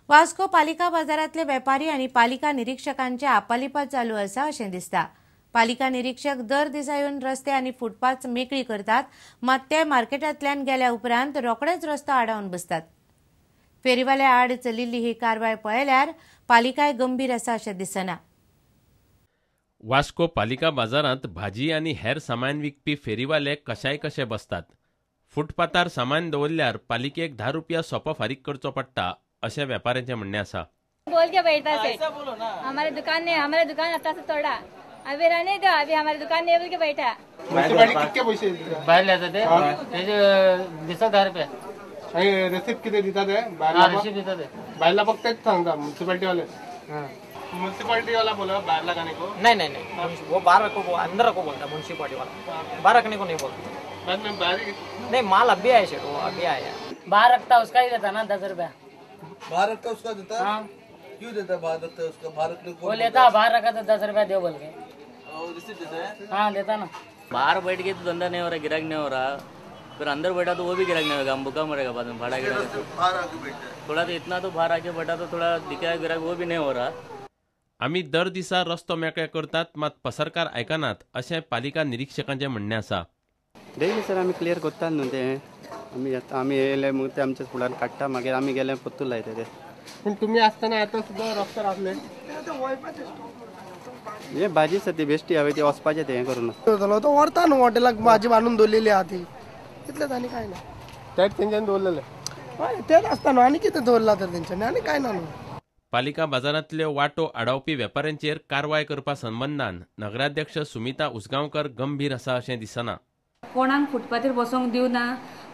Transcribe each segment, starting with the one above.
वास्को पालिका बाजारांतले वेपारी आनी पालिका निरीक्षकांचे आपालिपा चालू आसा अशें दिसता. पालिका निरीक्षक दर दिसा येवन रस्ते आनी फुटपाथ मेकळी करतात, मात ते मार्केटांतल्यान गेल्या उपरांत रोखडेच रस्तो आडावन बसतात. फेरीवाल्या आड चलिल्ली ही कारवाय पळयल्यार पालिकाय गंभीर आसा अशें दिसना. वास्को पालिका बाजारांत भाजी आनी हेर सामान विकपी फेरीवाले कशाय कशे बसतात. फुटपाथार सामान दवरल्यार पालिकेक 10 रुपया सोपो फारीक करचो पडटा अशें वेपाऱ्यांचें म्हणणें आसा. बोल के बैठा सेठ, हमारे दुकान ने हमारे दुकान आता से तोड़ा, अभी रहने दो, अभी हमारे दुकान नहीं बोल के बैठा. कितके पैसे भायर जाता ते दिसता 10 रुपया. रिसिप्ट किती दिता ते? रिसिप्ट दिता ते बायला फक्त तेच सांगता म्युनिसिपालिटी वाले. म्युनिसिपालिटी वाला बोला बाहर लगाने को. नहीं नहीं नहीं, वो बाहर रखो, वो अंदर रखो बोलता है म्युनिसिपालिटी वाला, बाहर रखने को नहीं बोलता. बाद में बाहर नहीं, माल अभी आया सेठ, वो अभी आया. बाहर रखता उसका ही देता ना 10 रुपया. बाहर रखता उसका देता है? हाँ। क्यों देता है बाहर रखता है उसका? बाहर रखने को वो लेता, बाहर रखा तो 10 रुपया दो बोल के. और रिसिप्ट देता है? हाँ देता ना. बाहर बैठ के तो धंधा नहीं हो रहा, गिराक नहीं हो रहा, फिर अंदर बैठा तो वो भी गिराक नहीं होगा, हम भूखा मरेगा बाद में, भाड़ा गिराक बाहर आके बैठा है थोड़ा, तो इतना तो बाहर आके बैठा तो थोड़ा दिखा गिराक वो भी नहीं हो रहा. आमी दर दिसा रस्तो मेकळे करतात, मात पसरकार आयकनात अशें पालिका निरीक्षकांचें म्हणणें आसा. डेली सर आमी क्लियर करतात न्हू ते. आमी आमी येयले मग ते आमच्या फुडान काडटा, मागीर आमी गेले परतून लायता ते. पूण तुमी आसतना आतां सुद्दां रस्त्यार आसले हे भाजी आसा ती बेश्टी हांवें ती वचपाचें तें करून तो व्हरता न्हू हॉटेलाक भाजी बांदून दवरलेली आहा ती, तितलेंच आनी कांय ना. तेच तेंच्यांनी दवरलेलें. हय तेच आसता न्हू, आनी कितें दवरलां तर तेंच्यांनी, आनी कांय ना न्हू. पालिका बाजारांतल्यो वाटो आडावपी वेपाऱ्यांचेर कारवाय करपा संबंदान नगराध्यक्ष सुमिता उसगांवकर गंभीर आसा अशें दिसना. कोणाक फुटपाथीर बसोंक दिवना,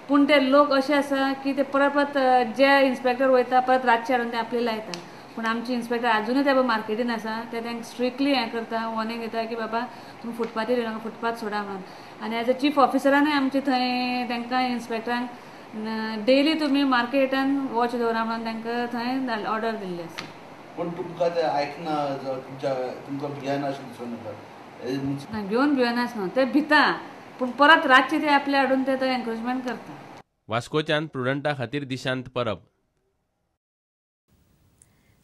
पूण ते लोक अशे आसा की ते परत परत जे इन्स्पेक्टर वयता परत रातचे हाडून ते आपले लायता. पूण आमचे इन्स्पेक्टर आजुनूय ते मार्केटीन आसा, ते तांकां स्ट्रिक्टली हें करता, वॉर्निंग दिता की बाबा तुमी फुटपाथीर येवनाका, फुटपाथ सोडा म्हणून. आनी एज अ चीफ ऑफिसरानूय आमचे थंय तांकां इन्स्पेक्टरांक डेली तुमी मार्केटान वॉच दवरा म्हणून तांकां थंय ऑर्डर दिल्ली आसा. पूण तुमकां ते आयकना, तुमकां भियेना अशें दिसून येता? घेवन भियेनास न्हू, ते भिता, पूण परत रातचे ते आपले हाडून ते थंय एनक्रोचमेंट करता. वास्कोच्यान प्रुडंटा खातीर दिशांत परब.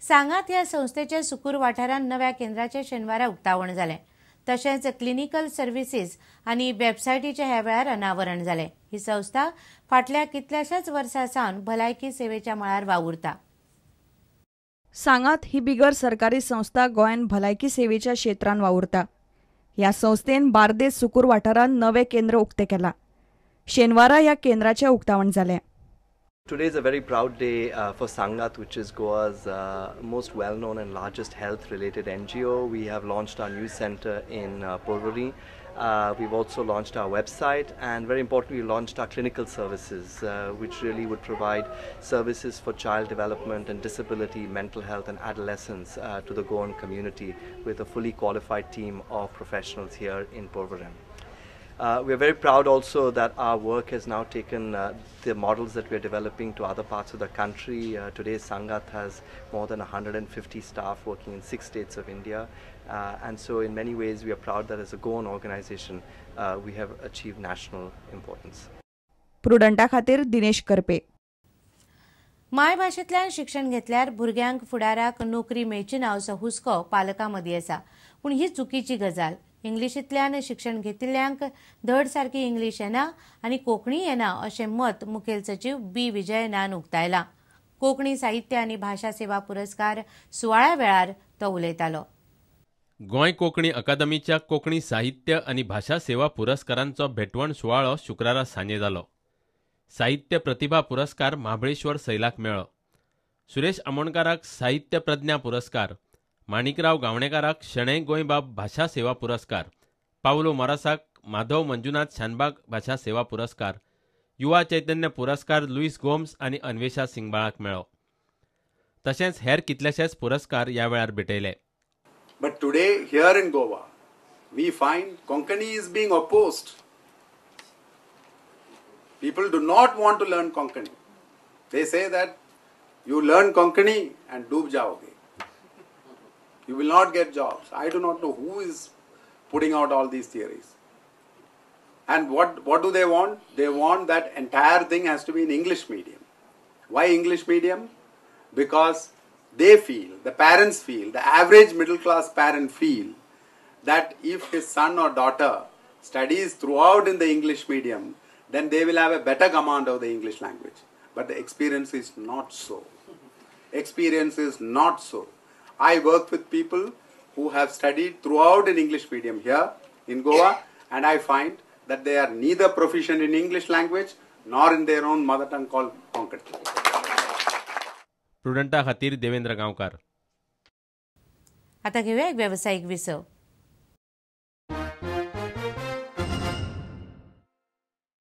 सांगात ह्या संस्थेचे सुकूर वाठारांत नव्या केंद्राचें शेनवारा उक्तावण जालें. तशेंच क्लिनिकल सर्व्हिसीस आनी वेबसायटीचें ह्या वेळार अनावरण जालें. ही संस्था फाटल्या कितल्याशाच वर्सां सावन भलायकी सेवेच्या मळार वावुरता. सांगात ही बिगर सरकारी संस्था गोंयांत भलायकी सेवेच्या क्षेत्रांत वावुरता. ह्या संस्थेन बार्देस सुकूर वाठारांत नवें केंद्र उक्तें केलां. शेनवारा ह्या केंद्राचें उक्तावण जालें. Today is a very proud day for Sangath, which is Goa's most well-known and largest health-related NGO. We have launched our new center in Porvorim. We've also launched our website, and very importantly, we launched our clinical services, which really would provide services for child development and disability, mental health and adolescence to the Goan community with a fully qualified team of professionals here in Porvorim. We are very proud also that our work has now taken the models that we are developing to other parts of the country. Today Sangath has more than 150 staff working in 6 states of India. And so in many ways we are proud that as a Goan organization we have achieved national importance. प्रुडंटा खातीर दिनेश करपे. मायभाशेंतल्यान शिक्षण घेतल्यार भुरग्यांक फुडाराक नोकरी मेळची ना असो हुस्को पालकां मदीं आसा, पूण ही चुकीची गजाल. इंग्लिशींतल्यान शिक्षण घेतिल्ल्यांक धड सारकी इंग्लीश येना आनी कोंकणी येना अशें मत मुखेल सचीव बी विजयनान उक्तायलां. कोंकणी साहित्य आनी भाशा सेवा पुरस्कार सुवाळ्या वेळार तो उलयतालो. गोंय कोंकणी अकादमीच्या कोंकणी साहित्य आनी भाशा सेवा पुरस्कारांचो भेटवण सुवाळो शुक्रारा सांजे जालो. साहित्य प्रतिभा पुरस्कार महाबळेश्वर सैलाक मेळ्ळो. सुरेश आमोणकाराक साहित्य प्रज्ञा पुरस्कार, माणिकराव गावणेकाराक शणै गोंयबाब भाशा सेवा पुरस्कार, पावलो मोरासाक माधव मंजुनाथ शानबाग भाशा सेवा पुरस्कार, युवा चैतन्य पुरस्कार लुईस गोम्स आनी अन्वेषा सिंगबाळाक मेळ्ळो. तशेंच हेर कितलेशेच पुरस्कार ह्या वेळार भेटयले. But today here in Goa, we find Konkani is being opposed. People do not want to learn Konkani. They say that you learn Konkani and doob jaoge. You will not get jobs. I do not know who is putting out all these theories. And what do they want? They want that entire thing has to be in English medium. Why English medium? Because They feel, the parents feel, the average middle class parent feel that if his son or daughter studies throughout in the English medium, then they will have a better command of the English language. But the experience is not so. Experience is not so. I work with people who have studied throughout in English medium here in Goa, and I find that they are neither proficient in English language nor in their own mother tongue called Konkani. प्रुडंटा खातीर देवेंद्र गांवकार. आता घेऊया एक वेवसायीक विसव.